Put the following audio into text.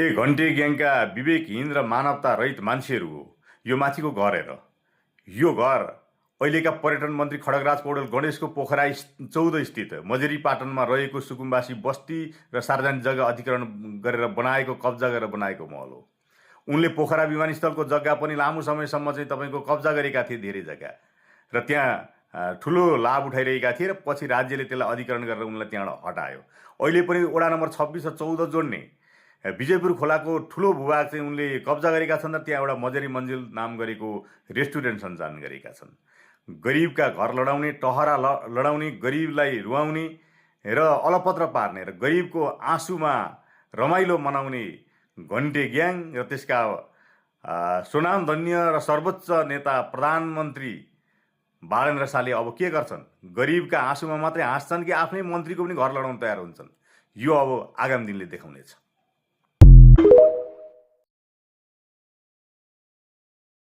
घन्टे ग्याङका विवेकहीन र मानवता रहित मान्छेहरू हो यो माथिको घर हेर। यो घर अहिलेका पर्यटन मन्त्री खड्गराज पौडेल गणेशको पोखरा 14 स्थित मजेरी पाटनमा रहेको सुकुम्बासी बस्ती र सार्वजनिक जग्गा अधिग्रहण गरेर बनाएको, कब्जा गरेर बनाएको महल हो। उनले पोखरा विमानस्थलको जग्गा पनि लामो समयसम्म चाहिँ तपाईँको कब्जा गरेका थिए, धेरै जग्गा, र त्यहाँ ठुलो लाभ उठाइरहेका थिए, र पछि राज्यले त्यसलाई अधिग्रहण गरेर उनलाई त्यहाँबाट हटायो। अहिले पनि वडा नम्बर 26 र 14 जोड्ने विजयपुर खोलाको ठुलो भूभाग चाहिँ उनले कब्जा गरेका छन्, र त्यहाँ एउटा मजेरी मन्जिल नाम गरेको रेस्टुरेन्ट सञ्चालन गरेका छन्। गरिबका घर लडाउने, टहरा लडाउने, गरिबलाई रुवाउने र अलपत्र पार्ने र गरिबको आँसुमा रमाइलो मनाउने घन्टे ग्याङ र त्यसका स्वनामधन्य र सर्वोच्च नेता प्रधानमन्त्री बालेन्द्र शाहले अब के गर्छन्? गरिबका आँसुमा मात्रै हाँस्छन् कि आफ्नै मन्त्रीको पनि घर लडाउन तयार हुन्छन्? यो अब आगामी दिनले देखाउनेछ।